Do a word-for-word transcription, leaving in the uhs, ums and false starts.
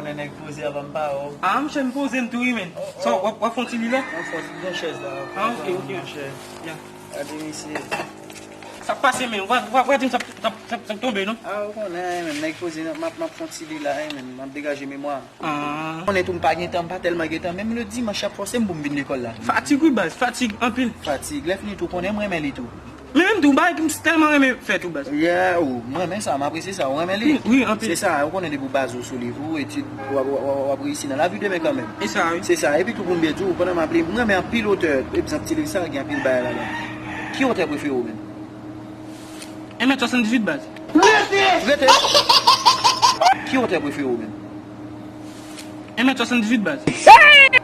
Men nèg poze a pa m pa wè w. Ah, monchè, m poze m tou, wi, men. Sa, w ap, w ap fè yon ti li la? An fòs, gen chèz la. Ah, ok, ok. Monchè. Ya. Gade mesye. Sa k pase, men? W ap, w ap, w ap di m sa, sa, sa, sa k tonbe, non? Ah, ou konnen, men nèg poze, m ap, m ap fè yon ti li la, men m ap degaje memwa. Ah. Konnen tou m pa gen tan, m pa tèlman gen tan. Menm le dimanch y ap fòse m pou m vin lekòl la. Fatig, wi, baz. Fatig, anpil. Fatig. Lè fini tou, konnen m renmen li tou. Men menm tou, bagay ki m tèlman renmen fè tou, baz. Yeah, ou, m renmen sa, m apresye sa, ou renmen li. Wi, wi, anpil. Se sa, ou konnen depi w baze w sou liv ou, etid, w ap, w ap, w ap reyisi nan lavi demen kanmenm. E sa, wi. Se sa, epi tou pou m byen di w, pandan m ap li, m renmen anpil otè, egzanp, ti liv sa, gen anpil bagay ladan. Ki otè prefere w menm? En mèt swasanndizuit, baz. Rete! Ki otè prefere w menm? En mèt swasanndizuit, baz.